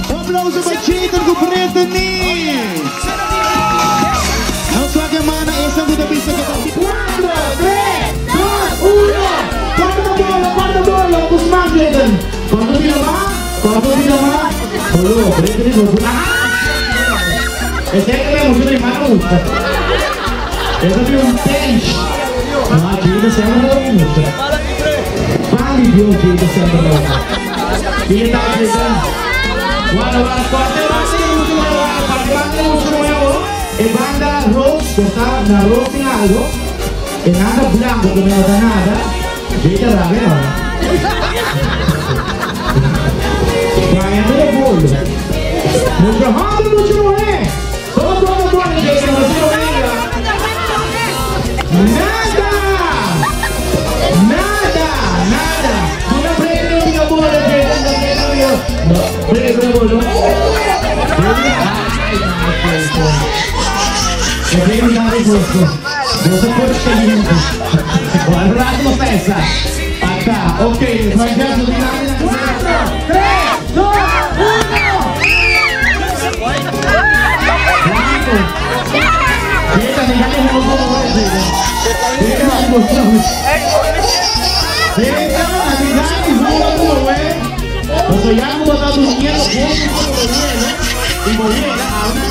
Un aplauso pa Jayden ku Brittany! Nos wak e mana esan ku ta bisa ku ta. Kuatro, tres, dos, uno! Kòrta bolo, kòrta bolo ku smak, Jayden! Kòrta bira mas, kòrta bira mas. Bolo, Brittany bo por. Ah! Esei ta emoshon di mama gusta. E ta bira un peish. No, Jayden semper ta mustra. Pan di Dios Jayden semper ta mustra. Ki ta Jayden? Wala wala korte banda di mucha nuevo wala korte banda di mucha nuevo e banda roos por ta na roos tin algo e nada blanco ku no ta nada Jay ta rabia no. Baña tur e bolo. Mucha homber mucha muher toma toma toma Jayden nos no mira nada nada nada. Duna premio di bolo Jayden duna premio no premio bolo E premio dado gusto Boso por caliente Bueno rato nos pensa Ata ok Francesco di Cuatro, tres, dos, uno. Blanco. Jeta, mira que no puedo ver, Jeta. Jeta, Jeta, mira que no puedo ver. O sea, ya como está durmiendo, como durmiendo, y moviendo, ahora